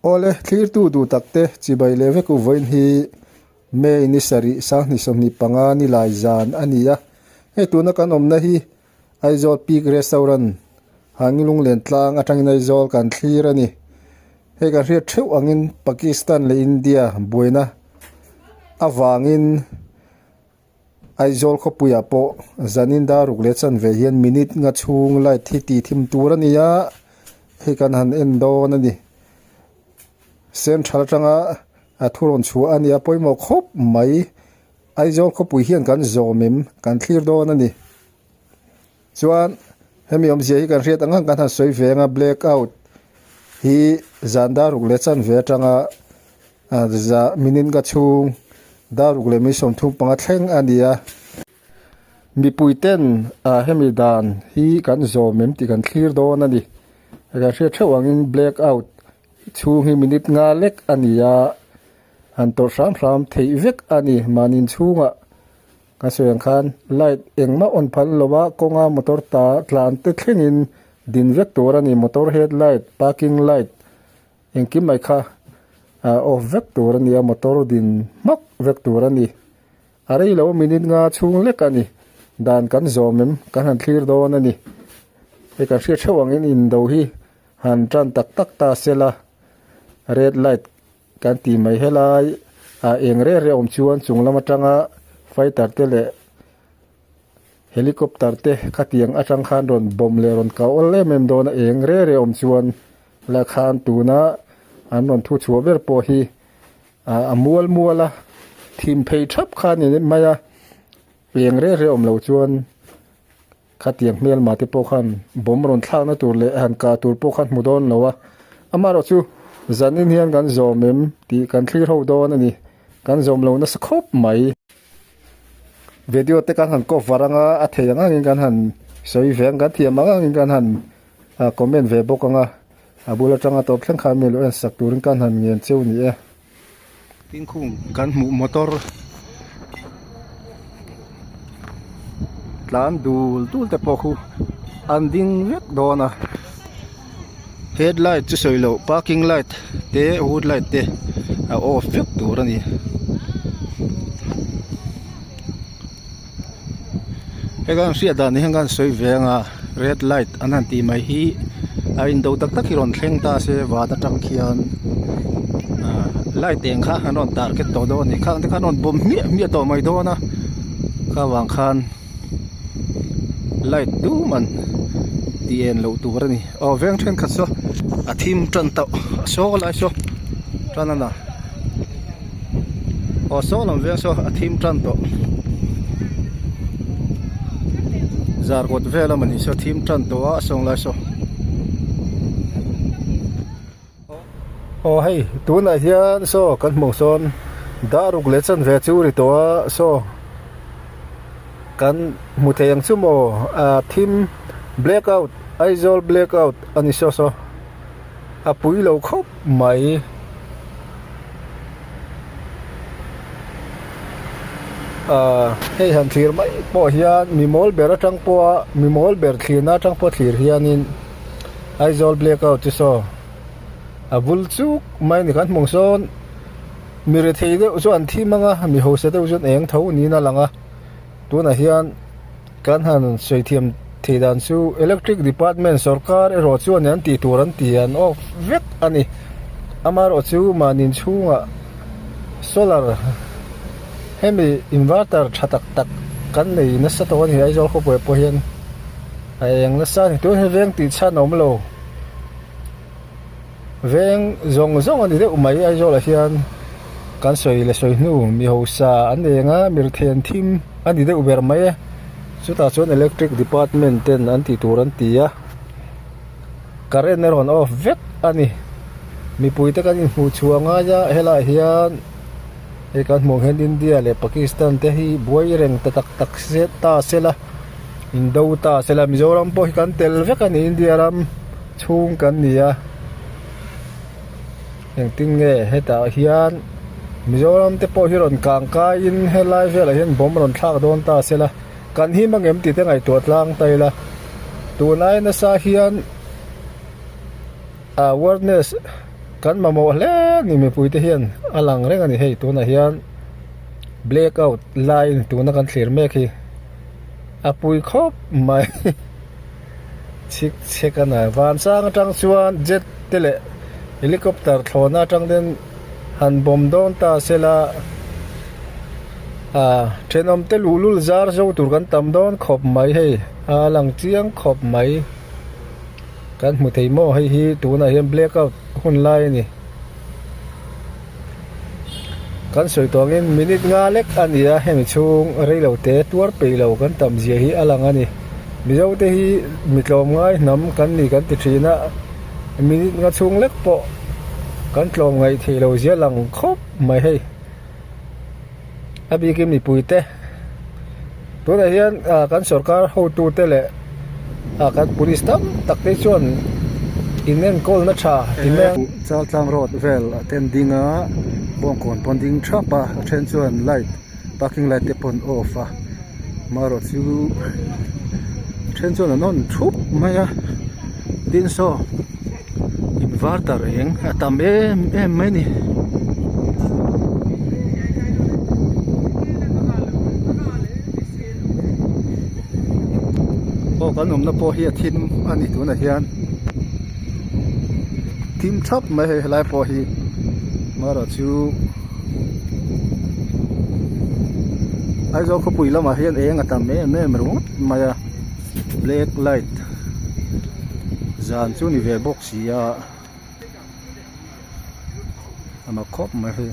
Awle, thlirtu duh takte chibai leh vek u vawiin hi May ni sarih sanghnih 25 ni lai zan a ni a. Hei tuna kan awmna hi Aizawl Peak Restaurant Hangi Lunglen tlang atangin Aizawl kan thlir a ni. Hei kan hriat theuh angin Pakistan leh India buaina avangin Aizawl khawpuiah pawh zanin dar ruk leh chanve hian minute nga chhung light hi tih thim tur a ni a, hei kan han en dawn a ni. Central atanga a thu rawn chhuah a ni a, pawimawh khawp mai. Aizawl khawpui hian kan zawm em kan thlir dawn a ni. Chuan hemi awmzia hi kan hriat ang ang kan han sawi ve ang a, black out hi zan dar ruk leh chanve atanga za minute ka chhung dar ruk leh mi 35 thleng a ni a. Mipui ten hemi dan hi kan zawm em tih kan thlir dawn a ni. Kan hriat theuh angin black out chhung hi minute nga lek a ni a, han tawrh hram hram theih vek a ni mahni inchhungah. Ka sawi ang khan light engmah on phal lo a, kawnga motor ta tlan te thlengin din vek tur a ni, motor head light, parking light engkim mai kha ah off vek tur a ni a, motor din hmak vek tur a ni. A rei lo minute nga chhung lek a ni, dan kan zawm em kan han thlir dawn a ni. Hei kan hriat theuh angin indo hi han tan tak tak ta sela red light Kan ti mai helai ah eng reh reh awm chuan chung lam atanga fighter te leh helicopter te khatiang atang khan rawn bawm leh rawn kau awl em em dawn a eng reh reh awm chuan la khan tuna an rawn thu chhuah ber pawh hi ah a mual mual a thim phei thap kha a ni mai a eng reh reh awm lo chuan. Khatiang hmelma te pawh khan bomb rawn thlakna tur leh han kah tur pawh khan hmu dawn lo a, amaherawh chu zanin hian kan zawm em tih kan thlir ho dawn a ni, kan zawm lo nasa khawp mai. Video te kan han cover anga a thei ang angin kan han sawi ve ang, kan thiam ang angin kan han comment ve bawk anga, a bul atanga tawp thleng khan mi lo en sak turin kan han ngen cheu ni e. Tingkhung kan hmuh motor tlan dul dul te pawh khu an ding vek dawn a headlight chu sawi loh parking light te hood light te a off vek tur a ni. Hei kan hriat dan ni hian kan sawi ve anga red light an han tih mai hi a indo tak tak hi rawn thleng ta se van atang khian ah light eng kha an rawn target tawh dawn a ni khang te khan rawn bawm hmiah hmiah tawh mai dawn a kha vang khan light dum an tih en loh tur a ni aw veng thenkhat saw a thim tan tawh a saw lai saw tan a na. Aw saw lam veng saw a thim tan tawh zar kawt vel a mawni saw thim tan tawh a a sawng lai saw aw hei tunah hian saw kan hmuh sawn dar ruk leh chanve chu ri tawh a saw kan hmu thei ang chu maw a thim black out Aizawl black out a ni saw saw. A pui lo khawp mai. Ahh hei han thlir mai pawh hian mi mawl ber atang pawha mi mawl ber thlirna atang pawh thlir hianin Aizawl black out chu saw a bul chuk mai a ni kan hmung sawn mi rethei deuh chu an thim ang a mi hausa deuh chuan eng tho niin a lang a tunah hian. Kan han sawi thiam thei dan chu electric department sorkar erawh chuan an tih tur an ti an off vek a ni. Amaherawh chu mahni inchhungah solar hemi inverter tha tak tak kan nei nasa tawh a ni Aizawl khawpuiah pawh hian a eng nasa a ni. Tun hi veng tih chhan a awm lo. Veng zawng zawng a ni deuh mai Aizawlah hian kan sawi leh sawi hnu mi hausa an eng a mi then thim a ni deuh ber mai e chutah chuan electric department ten an tih tur an ti a current a rawn off vek a ni mipui te kan inhmuh chhuah ngai a helaiah hian hei kan hmuh ang hian India leh Pakistan te hi buai reng ta tak tak se ta sela indo ta sela Mizoram pawh hi kan tel vek a ni India ram. Chhung kan ni a, engtin nge hetah hian Mizoram te pawh hi rawn kang kaiin helai velah hian bomb rawn thlak dawn ta sela, kan him angem tih te ngaihtuah tlang ta ila, tunlai nasa hian awareness. Kan mamawh hle ni mipui te hian a lang reng a ni hei tunah hian black out laiin tuna kan thlir mek hi a pui khawp mai chhik chhek a na vansang atang chuan jet te leh helicopter thlawhna atang ten han bawm dawn ta sela ah thenawm te luhlul zar zo tur kan tam dawn khawp mai hei a lang chiang khawp mai. Kan hmu thei maw hei hi tunah hian black out hun lai a ni. Kan sawi tawh angin minute nga lek a ni a hemi chhung reilo te tuar peih lo kan tam zia hi a lang a ni. Mizo te hi mi tlawmngai hnam kan ni kan ti thin a minute nga chhung lek pawh kan tlawmngaih theih lo zia lang khawp mai hei. A bikin mipui te tunah hian ah kan sorkar hotu te leh ah kan police tam tak te chuan in enkawl na tha ti mai a. Chaltlang road vel a ten ding a bawngkawn pawn ding thap a a then chuan light parking light te pawh an off a marawh chu a then chuan an on thup mai a tin saw inverter eng a tam em em mai a ni. Aw kan awmna pawh hi a thim a ni tunah hian thim thap mai hei helai pawh hi marawh chu Aizawl khawpui lamah hian eng a tam em em ringawt mai a black light zan chu ni ve bawk si a a mak khawp mai hei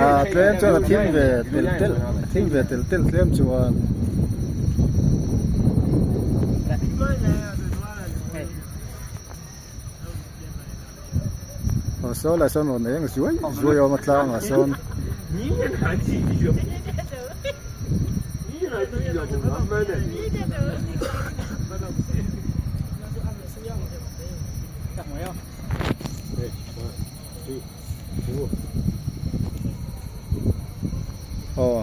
ah tlem chuan a thim ve telh telh a thim ve telh telh tlem chuan. Aw saw lai sawn rawn eng zuai zuai a awm a tlangah sawn. Aw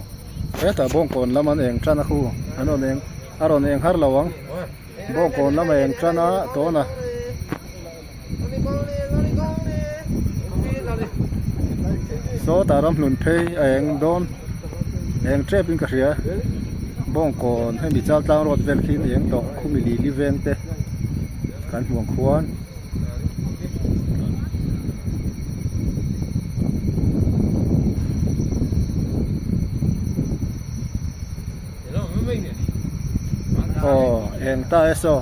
hetah bawngkawn lam an eng tan a khu an rawn eng a rawn eng har lo ang bawngkawn lam a eng tan a tawn a. Sawtah ramhlun phei a eng dawn eng tep in ka hria bawngkawn hemi chaltlang road vel khi a eng tawh khumi lili veng te kan hmu ang khuan. Aw eng ta e saw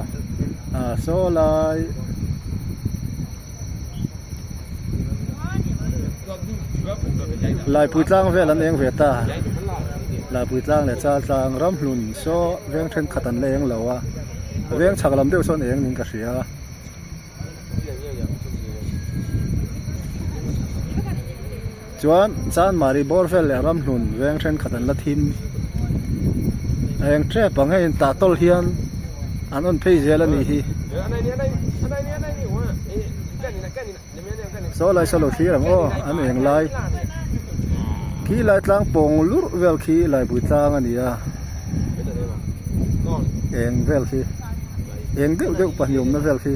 ah saw lai Laipui tlang vel an eng ve ta Laipui tlang leh chal tlang ramhlun saw veng thenkhat an la eng lo a veng chhak lam deuh sawn eng niin ka hria. Chuan Chanmari bawr vel leh ramhlun veng thenkhat an la thim a eng tep ang hei tah tawl hian an on phei zel a nih hi saw lai saw lo thlir ang aw an eng lai khi lai tlang pawng lurh vel khi laipui tlang a ni a eng vel khi eng deuh deuh pahnih awmna vel khi.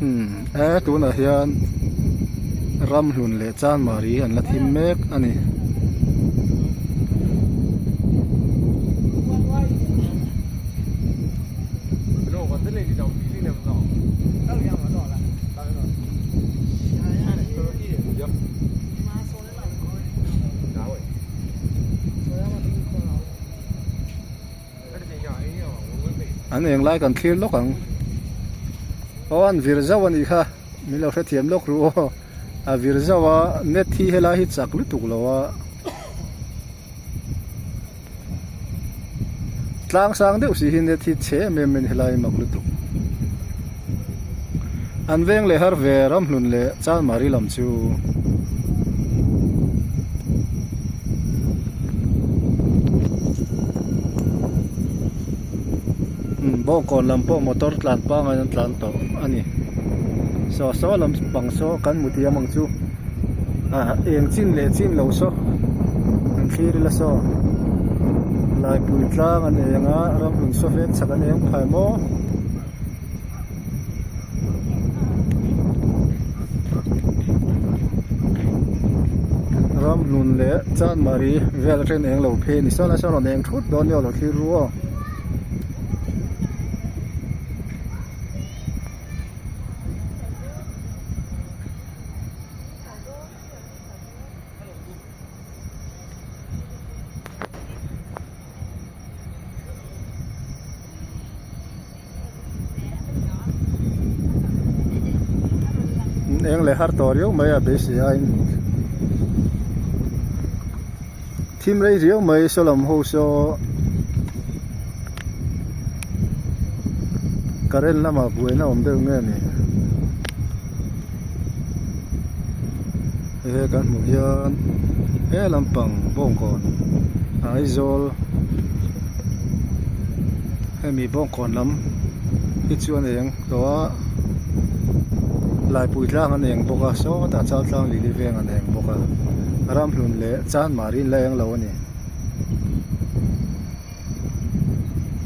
Umm he tunah hian ramhlun leh chanmari an la thim mek a ni. An eng lai kan thlir lawk ang aw an vir zauh a nih kha min lo hrethiam lawk ru aw a vir zauh a net hi helai hi chak lutuk lo a. Tlang sang deuh si hi net hi chhe em em mai helai mak lutuk. An veng leh har ve ramhlun leh Chanmari lam chu. Bawngkawn lam pawh motor tlan pangai an tlan tawh a ni. Saw saw lam pang saw kan hmu thiam ang chu. Ah eng chin leh chin lo saw an thlir ila saw. Laipui tlang an eng a, ramhlun saw veng chhak an eng phai maw. Ramhlun leh Chanmari vel atangin eng lo phei a ni. Saw lai sawn rawn eng thut dawn nia aw lo thlir ru aw. Eng leh har tawh riau mai a beisei aiin thim rei riau mai saw lam ho saw current lamah buaina awm deuh nge ni he kan hmuh hian he lampang bawngkawn Aizawl hemi bawngkawn lam hi chu an eng tawh a laipui tlang an eng bawk a sawtah chaltlang lili veng an eng bawk a ramhlun leh chanmar hi an la eng lo a ni.